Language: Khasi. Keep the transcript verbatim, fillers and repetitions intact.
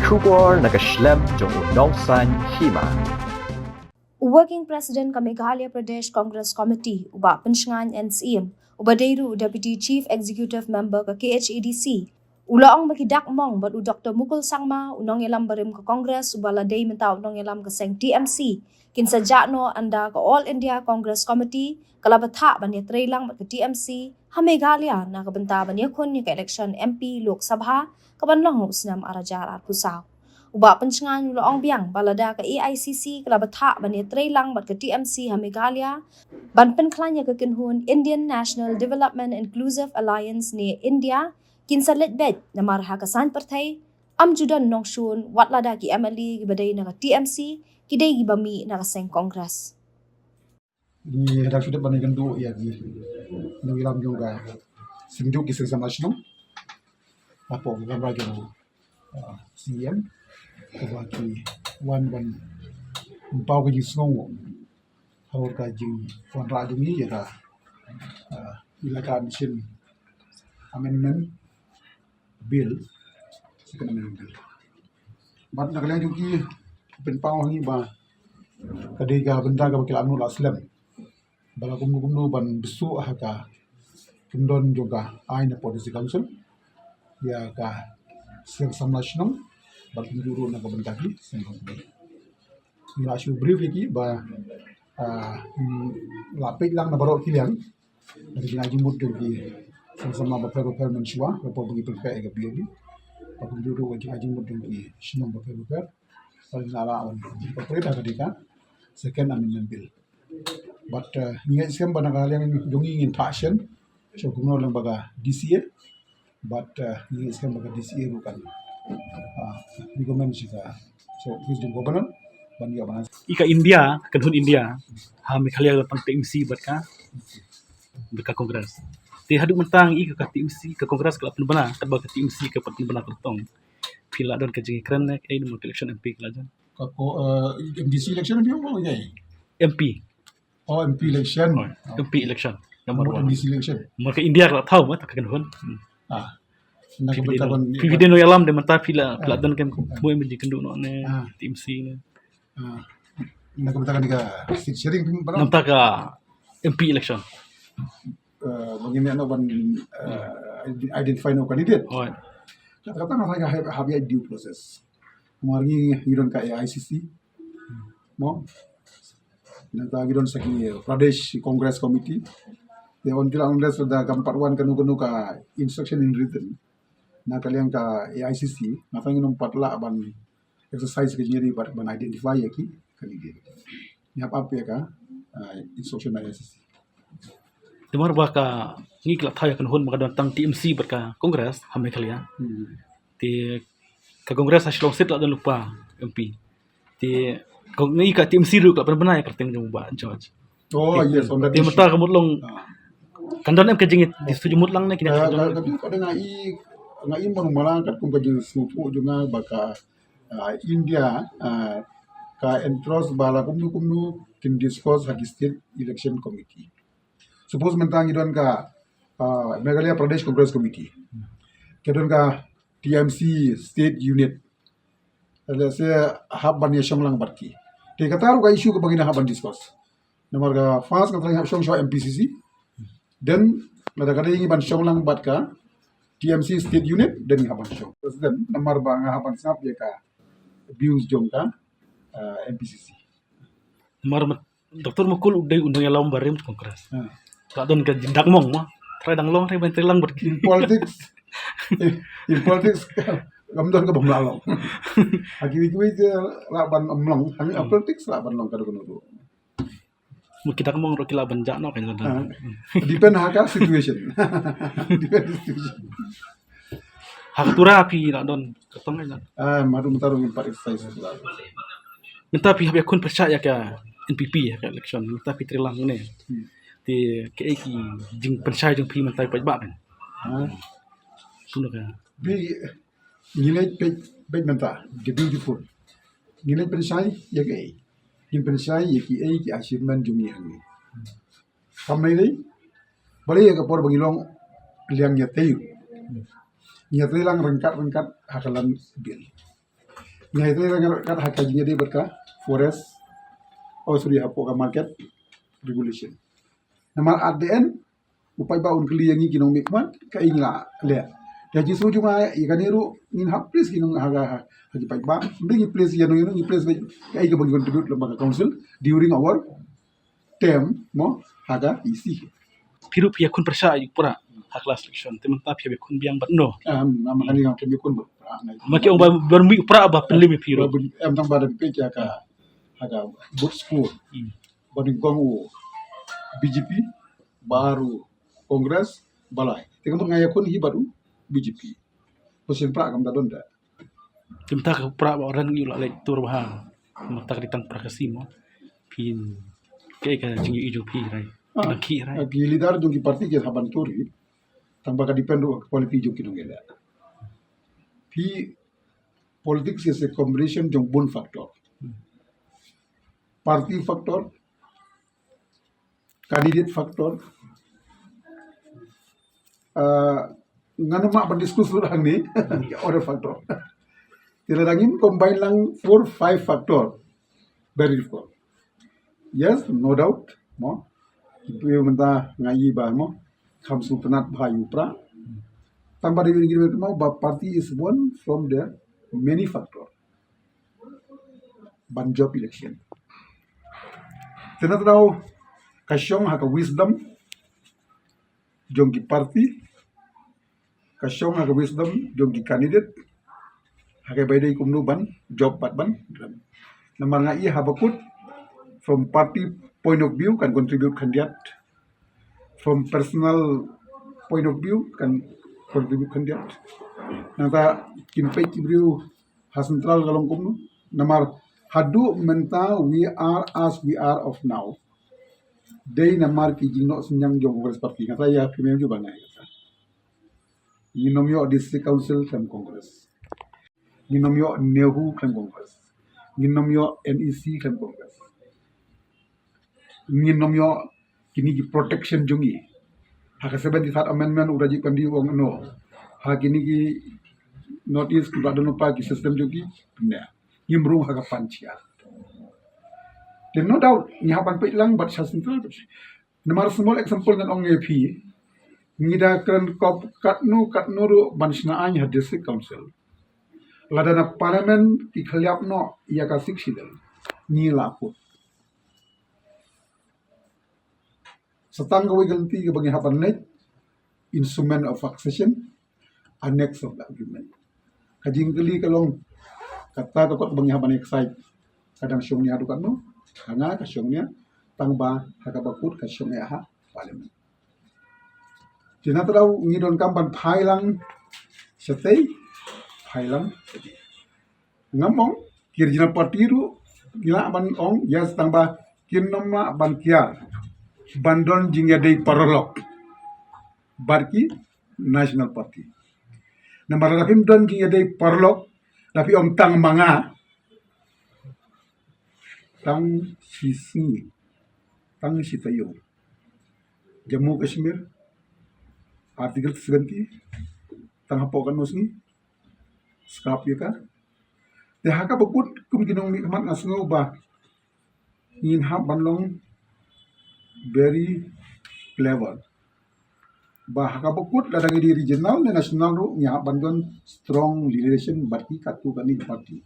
Khubor na ka shlem jong u Nongsaiñ Hima. U Working President ka Meghalaya Pradesh Congress Committee, u Bah Pynshngain N Syiem, uba dei ruh u Deputy Chief Executive Member ka K H A D C, u la ong ba ki dak mong bad u Doktor Mukul Sangma, u nongïalam barim ka Congress, uba la dei mynta u nongïalam ka seng T M C, kin sa jah noh ynda ka All India Congress Committee ka la bthah ban ïatreilang bad ka T M C ha Meghalaya na ka bynta ban ïakhun ïa ka election M P Lok Sabha ka ban long ha u snem ar hajar arphew saw. U Bah Pynshngain u la ong biang ba lada ka A I C C ka la bthah ban ïatreilang bad ka T M C ha Meghalaya ban pynkhlaiñ ïa ka kynhun Indian National Development Inclusive Alliance ne INDIA, kin sa leit beit namar ha ka saiñ pyrthei ym ju don nongshun, wat lada ki M L A kiba dei na ka T M C ki dei kiba mih na ka seng Congress. Ngi dang shu dep ban ïakynduh ïa ki nongïalam jong ka Synjuk ki Seng Samla Shnong hapoh ka kamra jong u, ah, C E M, kaba ki wan ban pynpaw ka jingsngew halor ka jingwanrah jong ngi ïa ka, ah, Elaka Mission Amendment Bill, Second Amendment Bill. Bad na ka liang jong ki, pynpaw ha ngi ba ka dei ka bynta kaba ki la nud la slem ba la kumno kumno ban bsuh ha ka kyndon jong ka aiñ na Policy Council ïa ka Seng Samla Shnong bad kumjuh ruh na ka bynta ki seng kongpei. Ngi la shu brief ïa ki ba, ah, la peit lang na baroh ki liang na ka jingmut jong ki seng samla bapher bapher mynshuwa, bapher ba ngi pynpeh ïa ka B O B, bad kumjuh ruh ka jingmut jong ki shnong bapher bapher. Bad ngi la lah ban incorporate ha ka dei ka Second Amendment Bill. Bad, eh, ngi ngeit skhem ba na ka liang jong ngi ngin phah shen sha kumno lyngba ka D C A. Bad, eh, ngi ngeit skhem ba ka D C A ruh kan, ah, recommend sha ka, sha office jong Governor ban ïoh ban. I ka INDIA, ka kynhun INDIA ha Meghalaya la tang T M C bad ka, bad ka Congress. Te haduh mynta ngi i ka, ka T M C, ka Congress ka la pynbna, katba ka T M C ka pat pynbna kyrtong. Phi la don ka jingkren ne, eh, namar ka election M P ka la jan. Ka ko, eh, M D C election M P o, oh, ïa. M P. Oh, M P election. Oh, M P election. Namar M D C election. Namar ka INDIA ka la thaw ma, ta ka kynhun. Hmm. Ah. Na ka bynta ban phi, phi dei nongïalam de mynta phi la, phi la don kem mo em jingkynduh noh ne, ah, T M C ne. Ah. Na ka bynta ka seat sharing phi ba. Namar ka M P election. Eh, ba ngin ïa noh ban, eh, identify noh candidate. Hooid. Kata kata nga tharai ka hap, hap ïa due process. Namar ngi, ngi don ka A I C C. Mo. Nangta ngi don sa ki Pradesh Congress Committee. Te wan ki la, unless da kam pat wan kano kano ka instruction in written na ka liang ka A I C C, nga tharai ngin ym pat lah ban exercise ka jingïadei bad ban identify ïa ki candidate. Ngi hap ap ïa ka, ah, instruction na A I C C. Te namar ba ka, ngi ki la thaw ïa ka kynhun ba ka don tang T M C bad ka Congress ha Meghalaya. Hmm. Te ka Congress ha Shillong seat la don lypa M P. Te ka, ngi ka T M C ruh ka la pynbna ïa ka kyrteng jong u Bah George. Oh, yes, on that issue. Te mynta ka mut long, ah, kan don em ka jingïa, te shu mut lang ne kine. Ah, ka, ka, ka, ka, nga i, nga i mon mala katkum ka jingsngewthuh jong nga ba ka, ah, INDIA, ah, ka entrust ba la kumno kumno kin discuss ha ki State Election Committee. Suppose mynta ngi don ka, ah, Meghalaya Pradesh Congress Committee. Ki don ka T M C State Unit. Let's say hap ban ïa shong lang bad ki. Te kata ruh ka issue kaba ngin hap ban discuss. Namar ka first nga tharai hap shong sha M P C C. Then lada ka dei ngi ban shong lang bad ka T M C State Unit, then ngi hap ban shong. President, namar ba nga hap ban sngap ïa ka views jong ka, ah, M P C C. Namar Doktor Mukul u dei u nongïalam barim Congress. Hmm. Ka don ka jingdak mong mo. Trai dang long, trai ban trai lang bad ki. In politics, in politics, kam don ka bym lah long. Ha kiwei kiwei te lah ban ym long, ha, hmm, politics lah ban long ka don ka. Mut ki dak mong ruh ki lah ban jah noh ka jingdon. Ah. Depend ha ka situation. Depend ha situation. Ha ka Tura phi la don kyrtong ka jingdon. Ah, ma ruh mynta ruh ngim pat exercise. Mynta phi hap ïakhun pyrshah ïa ka N P P ha ka election. Mynta phi trei lang ne. Hmm. Te kaei ki jingpynshai jong phi mynta phi paidbah kan. Ah. Kumno ka. Phi Ngi leit peit, peit mynta, the beautiful. Ngi leit pynshai ïa kaei? Ngi pynshai ïa kiei ki achievement jong ngi hangne. Kam nei dei, balei ïa ka por ba ngi long liang ïa tei. Ngi ïa tei lang ryngkat ryngkat ha ka land bill. Nga ïatreilang kat ha ka jingïadei bad ka forest, oh sorry, hapoh ka market regulation. Namar at the end u paidbah un kylli ïa ngi ki nongmihkhmat kaei ngi la leh. Te jingsngew jong nga ïa kane ruh ngin hap place ki nong ha ka, ha ki paidbah. Ym dei ngi place ïa nong ïa nong, ngi place beit kaei kaba ngi contribute lyngba ka council during our term mo ha ka E C. Phi ruh phi ïakhun pyrshah ïa u prah ha ka last election, te mynta phi ïakhun biang bad no? Em, em, kane nga ïakhun bad u prah. Ma ki ong ba ban mih u prah ba pynlem ïa phi ruh. Em, tang ba da phi peit ïa ka ha ka vote score. Hmm. Ba nyngkong u B J P, baroh Congress, balei? Te ka mut nga ïakhun hi bad u B J P. Ba sien prah kam da don da. Te mynta ka prah ba u ran ngi u la leit tur bha. Mynta ka dei tang prah ka sim mo. Phin kaei ka jingïohi jong phi, Rai? Ah, nang khih, Rai? Ah, ki leader jong ki party ki hap ban tur hi. Tang ba ka depend ruh ka quality jong ki nongïaleh. Phi, politics is a combination jong bun factor. Party factor, candidate factor, uh, ngan ym lah ban discuss lut hangne, other factor. Te lada ngim combine lang four five factor, very difficult. Yes, no doubt mo. Ki briew mynta nga ïohi ba mo, kham sngewtynnat bha ïa u prah. Tang ba dei ngi, mo, ba party is one from the many factor ban jop election. Te na tang ka shong ha ka wisdom jong ki party, ka shong ha ka wisdom jong ki candidate, ha kaba dei kumno ban jop bad ban rem. Namar nga ïohi ha bakut, from party point of view kan contribute khyndiat, from personal point of view kan contribute khyndiat. Nangta kin peit ki briew ha central ka long kumno. Namar haduh mynta we are as we are of now, dei namar ki jingnoh synñiang jong Congress Party. Nga sa ïa phi mem ju ba nga ïa ka. Ngin ym ïoh District Council khlem Congress. Ngin ym ïoh NEHU khlem Congress. Ngin ym ïoh NEC khlem Congress. Ngin ym ïoh kine ki protection jong ngi. Ha ka seventy-third amendment u Rajiv Gandhi u ong no. Ha kine ki North East kiba don lypa ki system jong ki, ne. Ngim rung ha ka pan chia. Then no doubt ngi hap ban peit lang bad sha central. Namar small example ngan ong ïa phi, ngi da kren kop katno katno ruh ban shna aiñ ha District Council. Lada na Parliament ki khylliap noh ïa ka Sixth Schedule, ngi la put. Sa tang kawei ka lynti kaba ngi hap ban leit, instrument of accession, annex of the agreement. Ka jingkylli ka long, kata ka kot ba ngi hap ban excite. Ka dang shong nia haduh katno, ka nga ka shong nia, tang ba ha kaba kut ka shong ïa ha Parliament. Te na tang ngi donkam ban phai lang shatei, phai lang shatei. Ngam ong ki regional party ruh ngi lah ban ong ïa, tang ba kin ym lah ban kiar ban don jingïadei paralok bad ki national party. Namar lada phim don jingïadei paralok, lada phi ong tang ma nga, tang shi sngi, tang shi taïew. Jammu Kashmir, Article seventy, tang hapoh katno sngi, scrap ïa ka. Te ha kaba kut kum ki nongmihkhmat nga sngew ba ngin hap ban long very clever. Ba ha kaba kut lada ngi dei regional ne national ruh ngi hap ban don strong relation bad ki katto katne ki party.